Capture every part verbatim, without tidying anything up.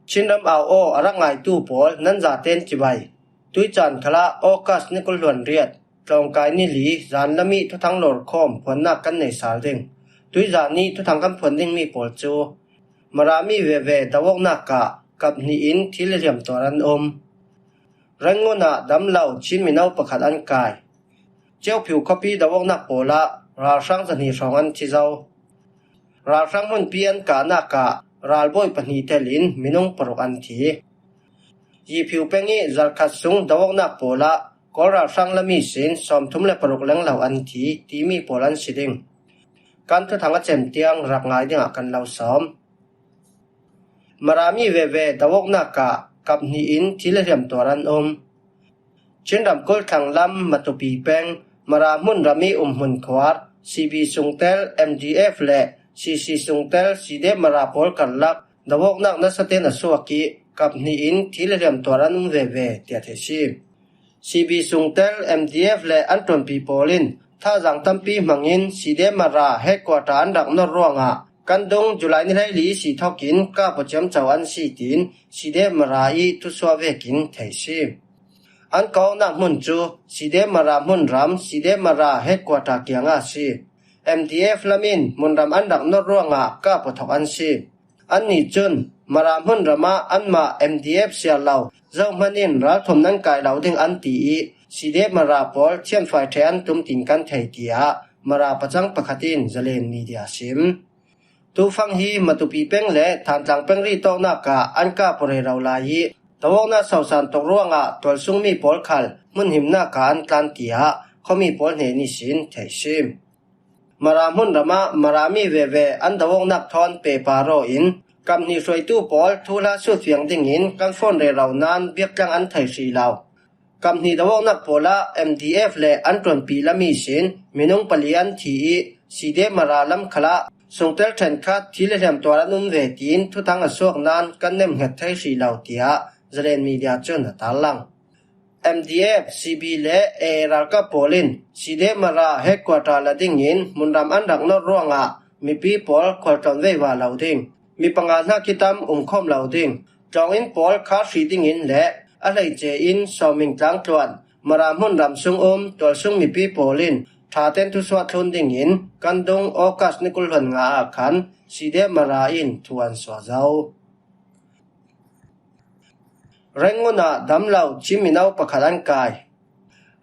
Chinram au aw a rak ngaitu pawl nan zaten cibai. Tuicaan khalah August ni kul hluan riat, tlawngkai ni li, zan lami thuthang lawrkhawm phuannak kan nei sal ding. Tuizan ni thuthang kan phuan dingmi pawl cu Marami veve do awknak ah kap hnih in thil i hliam tuar an um. Rangoon ah dam lo Chin mino pakhat an kai. Ciauphiu khuapi do awknak pawl ah ralhrang zahnih hrawng an thi zo. Ralhrang hmunpi an kahnak ah ralbawi pahnih tel in minung paruk an thi. Yiphiu peng i zarkhat sung do awknak pawl ah Kawl ralhrang lam ihsin sawmthum le paruk lenglo an thi timi pawl an si ding. Kan thuthang a cem tiang rak ngai dingah kan lo sawm. Marami veve do awknak ah kap hnih in thil i hliam tuar an um. Chin ramkulh thlang lam Matupi peng Mara hmunram i umhmun khuar C B sungtel M D F le C C sungtel C D Mara pawl karlak do awknak nasa ten a suak i kap hnih in thil i hliam tuar an um veve tiah theih si. C B sungtel M D F le an ṭuanpi pawl in thazaang tampi hmangin C D Mara headquarter an rak nor ruangah kan dung July ni hleili si thokin kap aw ciamco an si tiin C D Mara i thusuah vekin theih si. An kawknak hmun cu C D Mara hmunram C D Mara headquarter kiangah a si. M D F lam in hmunram an rak nor ruangah kap aw thawk an si. Annih cun Mara hmunram ah anmah M D F siar lo, zohman in ralthuam nan kai lo ding an ti i, C D Mara pawl thianfai ṭheh an tum tin kan thei, tiah Mara pacang pakhat in Zalen Media a sim. Tufang hi Matupi peng le Thantlang peng ri tawknak ah an kap aw rero lai i, do awknak sosan tuk ruangah tualsungmi pawl khal hmunhimnak ah an tlan, tiah khuami pawl hnen ihsin theih si. Mara hmunram ah Marami veve an do awknak thawn pehpar aw in, kap hnih hruaitu pawl thuhla sutfiang dingin kan phone rero nain biaktlak an thei hrih lo. Kap hnih do awknak pawl ah M D F le an ṭuanpi lam ihsin minung pali an thi i, C D Mara lam khalah sungtel ṭhenkhat thil i hliam tuar an um ve tiin thuthang a suak nain kan nemhnget thei hrih lo, tiah Zalen Media cun a tarlang. M D F, C B le A A ralkap pawl in C D Mara headquarter la dingin hmunram an rak nor ruangah mipi pawl khualtlawn veiva lo ding, mi panga hnak i tam umkhawm lo ding, tlawnginn pawl khar hrih dingin le a hleice in sawming tlangtluan Mara hmunram sung um tualsung mipi pawl in ṭha ten thusuah thlun dingin kan dung August ni kul hluan nga ah khan C D Mara in thu an suah zo. Rangoon ah dam lo Chin mino pakhat an kai.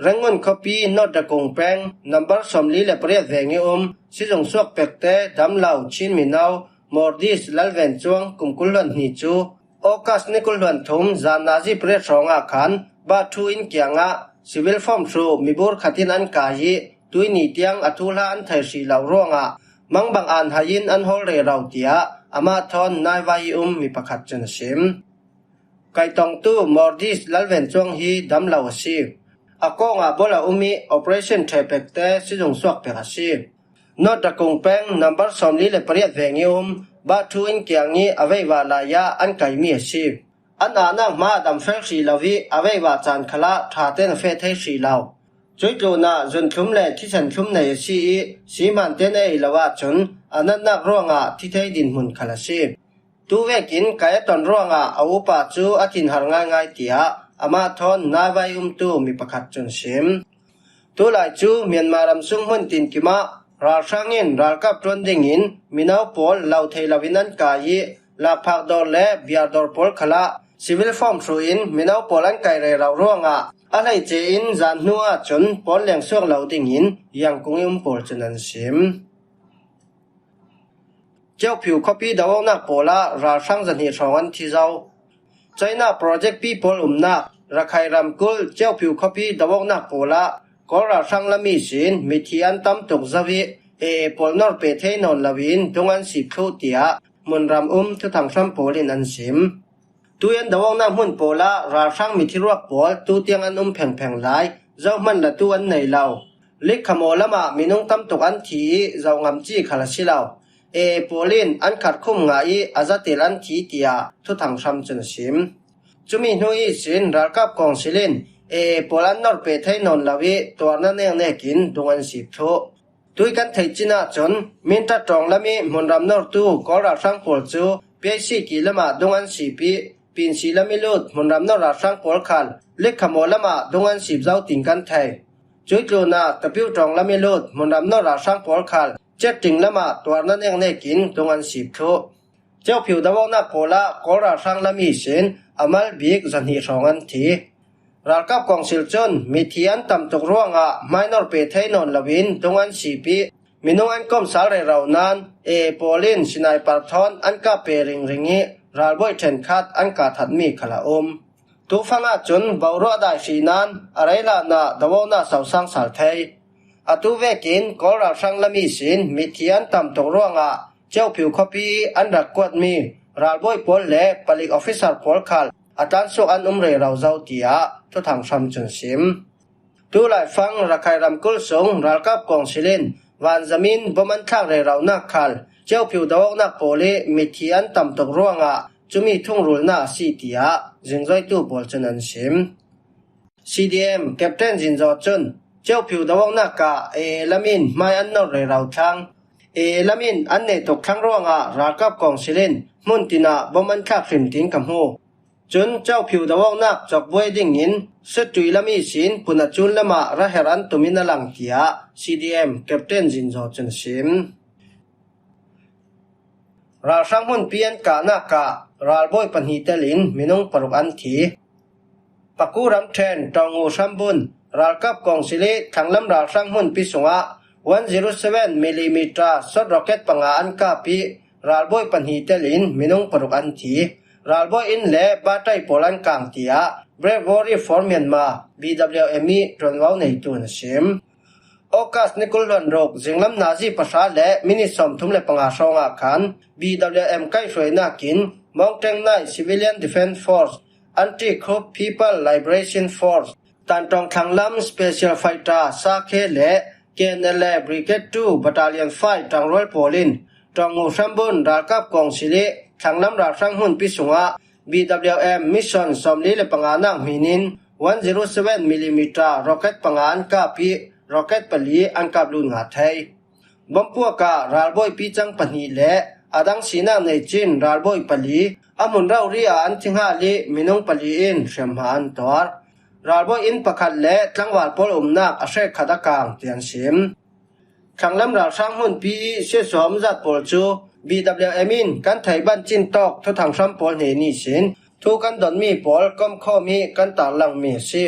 Rangoon khuapi North Dakung peng number sawmli le pariat veng i um sizung suak pekte dam lo Chin mino Mordis Lalven Cuang kum kul hluan hnih cu August ni kul hluan thum zan nazi pariat hrawngah khan Bathu inn kiangah civil form hruh mibur khat in an kai i, tuini tiang a thuhla an thei hrih lo ruangah mangbang an hai in an hawl rero, tiah amah thawn naivai i um mi pakhat cun a sim. Kaitongtu Mordis Lalven Cuang hi dam lo a si. A kawngah bol a um i operation ṭheh pekte sizung suak pek a si. North Dakung peng number sawmli le pariat veng i um Bathu inn kiang i a veivah lai ah an kaimi a si. An ahnak hma a dam fel hrih lo i a veivah caan khalah ṭha ten a feh thei hrih lo. Cuih tlunah zunthlum le thisen thlum nei a si i sihman ten a ei lo ahcun a natnak ruangah thi thei dinhmun khal a si. Tu vekin kai a ton ruangah a upa cu a thinhar ngaingai, tiah amah thawn naivai umtu mi pakhat cun sim. Tulai cu Myanmar ram sung hmun tinkim ah ralhrang in ralkap ṭuan dingin mino pawl lo thei loin an kai i, lakphak dawr le biar dawr pawl khalah civil form hruh in mino pawl an kai rero ruangah a hleice in zan hnu ahcun pawl leng suak lo dingin Yangon i um pawl cun an sim. Ciauphiu khuapi do awknak pawl ah ralhrang zahnih hrawng an thi zo. China project pi pawl umnak Rakhine ramkulh Ciauphiu khuapi do awknak pawl ah Kawl ralhrang lam ihsin mithi an tam tuk zo i, A A pawl nor peh thei nawn loin dung an sip thluh, tiah hmunram um thuthang hram pawl in an sim. Tui an do awknak hmun pawl ah ralhrang mithiruak pawl tu tiang an um phengpheng lai, zohman latu an nei lo. Likhamaw lamah minung tam tuk an thi i, zoh ngam ci khal a si lo. A A pawl in an khat khum ngah i a zatel an thi, tiah thuthang hram cun a sim. Cumi hnu ihsin ralkap kawngsil in A A pawl an nor peh thei nawn lo i tuarna neknek in dung an sip thluh. Tui kan theih cin ahcun Mindat ṭawng lam i hmunram nortu Kawl ralhrang pawl cu P H C ki lamah dung an sip ih, Pinsi lam ih lut hmunram nawr ralhrang pawl khal Likhamaw lamah dung an sip zo tiin kan thei. Cuih tlunah Tapiu ṭawng lam ih lut hmunram nawr ralhrang pawl khal Cetting lamah tuarna neknekin dung an sip thluh. Ceuhphiu dovawknak pawlah Kawl ralhrang lam ihsin a mal bik zahnih hrawng an thi. Ralkap kawngsil cun mithi an tam tuk ruangah hmainor pe thei nawn loin dung an sip ih, minung an kawmsal rero nan A A pawl in sniper thawn an kap pe ringring ih, ralbawi ṭhenkhat an kah thatmi khal a um. Tufang ahcun boruak dai hrih nan a rei lanah dovawknak sosang sal thei. Atu vekin Kawl ralhrang lam ihsin mithi an tam tuk ruangah Ceuhphiu khuapi an rak kuatmi ralbawi pawl le palik officer pawl khal a tlansuak an um rero zo, tiah Thuthang Hram cun sim. Tulaifang Rakhine ramkulh sung ralkap kawngsil in vanzamin bom an thlak reronak khal Ceuhphiu dovawknak pawl ih mithi an tam tuk ruangah cumi thungrulnak a si, tiah zingzoitu pawl cun an sim. C D M Captain Zinzaw cun Ceuhphiu dovawknak ah A A lam in hmai an nor rero thlang. A A lam in an neh tuk thlang ruangah ralkap kawngsil in hmun tinah bom an thlak hrim tiin ka hmu. Cun Ceuhphiu dovawknak cawkbuai dingin Sutui lam ihsin Punacun lamah raher an tumin a lang, tiah C D M Captain Zinzaw cun a sim. Ralhrang hmunpi an kahnak ah ralbawi pahnih telin minung paruk an thi. Paku ramṭhen Ṭawngngu hrambun ralkap kawngsil ih thlanglam ralhrang hmunpi sungah one zero seven millimeter sawt rocket panga an kap ih, ralbawi pahnih telin minung paruk an thi. Ralbawi inn le batai pawl an kang, tiah Brave Warrior for Myanmar, B W M ih ṭuanvo neitu in a sim. August ni kul hluan ruk zinglam nazi pahra le minit sawmthum le panga hrawngah khan B W M kaihhruainakin Maungtaw Naing Civilian Defence Force, Anti-Coup People Liberation Force, Tanṭawng thlanglam Special Fighter Sakhe le K N L A Brigade two Battalion five ṭangrual pawl in Ṭawngngu hrambun ralkap kawngsil ih thlanglam ralhrang hmunpi sungah B W M mission sawmli le panganak hmin in one zero seven millimeter rocket panga an kap ih, rocket pali an kap lut ngah thei. Bompuak ah ralbawi picang pahnih le a dang sinak nei cin ralbawi pali a hmun rori ah an thi nghal ih, minung pali in hriamhma an tuar. Ralbawi inn pakhat le tlangval pawl umnak a hrekkhat a kang, tiah an sim. Thlanglam ralhrang hmunpi ih siatsuah umzat pawl cu B W M in kan theih bancin tawk Thuthang Hram pawl hnen ihsin thu kan donmi pawl komkhawm ih kan tarlangmi a si.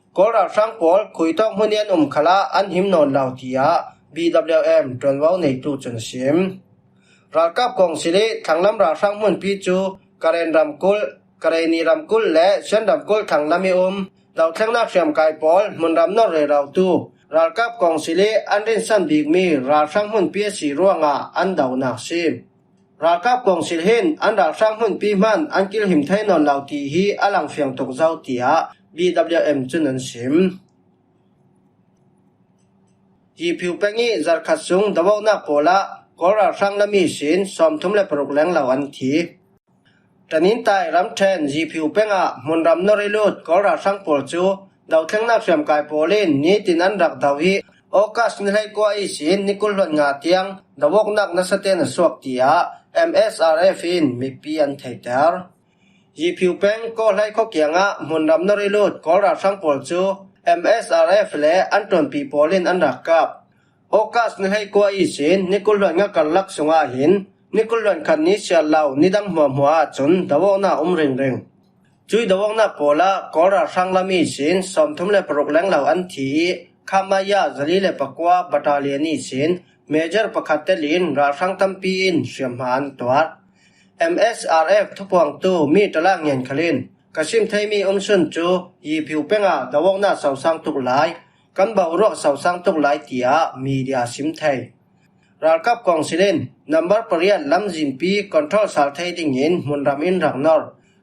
Kawl ralhrang pawl khuitawk hmun ih an um khalah an him nawn lo, tiah B W M ṭuanvo neitu cun a sim. Ralkap kawngsil ih thlanglam ralhrang hmunpi cu Karen ramkulh, Karenni ramkulh le Shan ramkulh thlanglam ih um dothlengnak hriamkai pawl hmunram nor rerotu ralkap kawngsil ih an rinsan bikmi ralhrang hmunpi a si ruangah an donak a si. Ralkap kawngsil hin an ralhrang hmunpi hman an kilhim thei nawn lo ti hi a langfiang tuk zo, tiah B W M cun an sim. Yiphiu peng ih zarhkhat sung dovawknak pawlah Kawl ralhrang lam ihsin sawmthum le paruk lenglo an thi. Tanintai ramṭhen Yiphiu peng ah hmunram nor ih lut Kawl ralhrang pawl cu dothlengnak hriamkai pawl in nitin an rak do ih, August ni hleikua ihsin ni kul hluan nga tiang dovawknak nasa tein a suak, tiah M S R F in mipi an theiter. Yiphiu peng Kawlhai khua kiangah hmunram nor ih lut Kawl ralhrang pawl cu M S R F le an ṭuanpi pawl in an rak kap. August ni hleikua ihsin ni kul hluan nga karlak sungah hin ni kul hluan khat ni siar lo nidang hmuahhmuah ahcun dovawknak a um ringring. Cuih dovawknak pawlah Kawl ralhrang lam ihsin sawmthum le paruk lenglo an thi ih, Khamaya zali le pakua battalion ihsin Major pakhat telin ralhrang tampi in hriamhma an tuar. M S R F thupuangtu Mi Ṭala Ngian khal in ka sim theimi umsun cu Yiphiu peng ah dovawknak sosang tuk lai, kan boruak sosang tuk lai, tiah media sim thei. Ralkap kawngsil in nambar pariat lamzinpi control sal thei dingin hmunram in rak nor.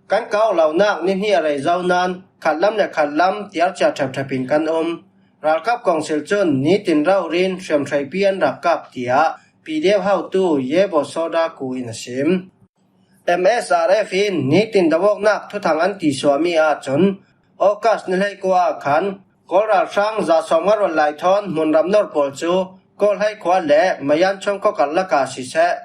Kan kau lonak ni hnih a rei zo nan khatlam le khatlam tiarcia ṭhepṭhep in kan um. Ralkap kawngsil cun nitin rori in hriamhreipi an rak kap, tiah P D F hotu Yebo Soda Ku in a sim. M S R F in nitin dovawknak thuthang an tisuahmi ahcun August ni hleikua ah khan Kawl ralhrang za sawmnga rual lai thawn hmunram nor pawl cu Kawlhai khua le Mayan chawngkua karlak ah siseh,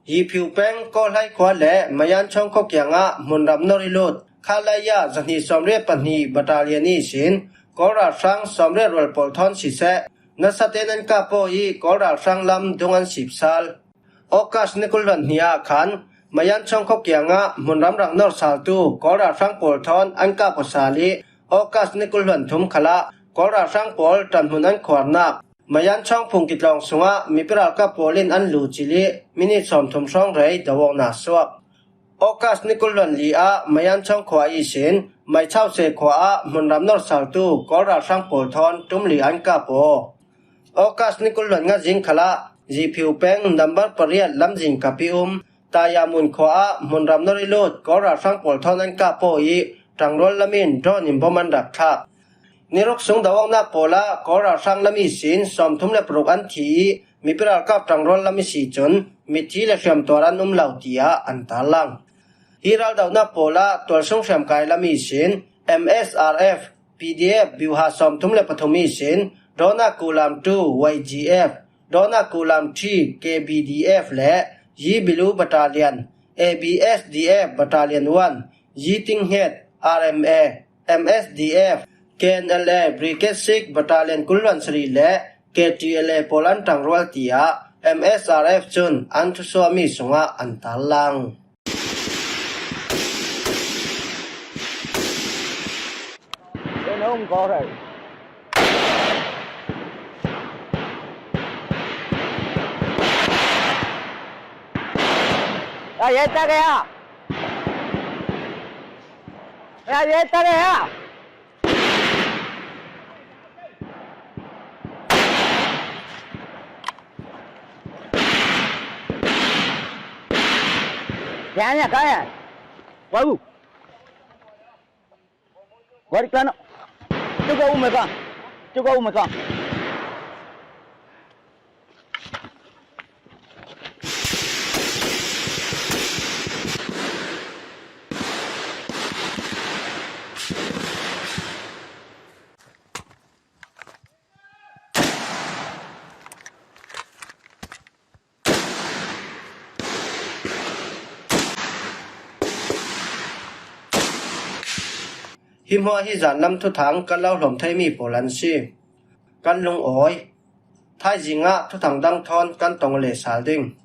Yiphiu peng Kawlhai khua le Mayanchawng khua kiangah hmunram nawr i lut Khalaya zahnih sawmriat pahnih battalion ihsin Kawl ralhrang sawmriat rual pawl thawn siseh, nasate'n an kap aw i Kawl ralhrang lam dung an sipsal. August ni kul hluan hnih ah khan Mayanchawng khua kiangah hmunram rak nawr saltu Kawl ralhrang pawl thawn an kap aw sal i August ni kul hluan thum khalah Kawl ralhrang pawl ṭanhmun an khuarnak Mayanchawng phung kitlawng sungah mipi ralkap pawl in an lu cil i minit sawmthum hrawng rei do awkna suak. August ni kul hluan li ah Mayanchawng khua ihsin Maichause khua ah hmunram nawr saltu Kawl ralhrang pawl thawn ṭum li an kap aw. August ni kul hluan nga zing khalah Yiphiu peng number pariat lamzin kap i um Tayamun khua ah hmunram nawr i lut Kawl ralhrang pawl thawn an kap aw i ṭangrual lam in drone in bom an rak thlak. Ni ruk sung do awknak pawl ah Kawl ralhrang lam ihsin sawmthum le paruk an thi i mipi ralkap ṭangrual lam i si cun mitthi le hriamtuar an um lo tiah an tarlang. Hi raldohnak pawl ah tualsung hriamkai lam ihsin M S R F, P D F biuha sawmthum le pathum ihsin Dawna Kulam two Y G F, Dawna Kulam three K B D F le Yi Bilu Battalion, A B S D F Battalion one, Yi Tinghet R M A, M S D F, K N L A Brigade six Battalion kul hluan sarih le K T L A pawl an ṭangrual tiah M S R F cun an thusuahmi sungah an tarlang. Hi hmuah hi zanlam thuthang kan lo hlawm theimi pawl an si. Kan lungawi. Thaizing ah thuthang dang thawn kan tong le sal ding.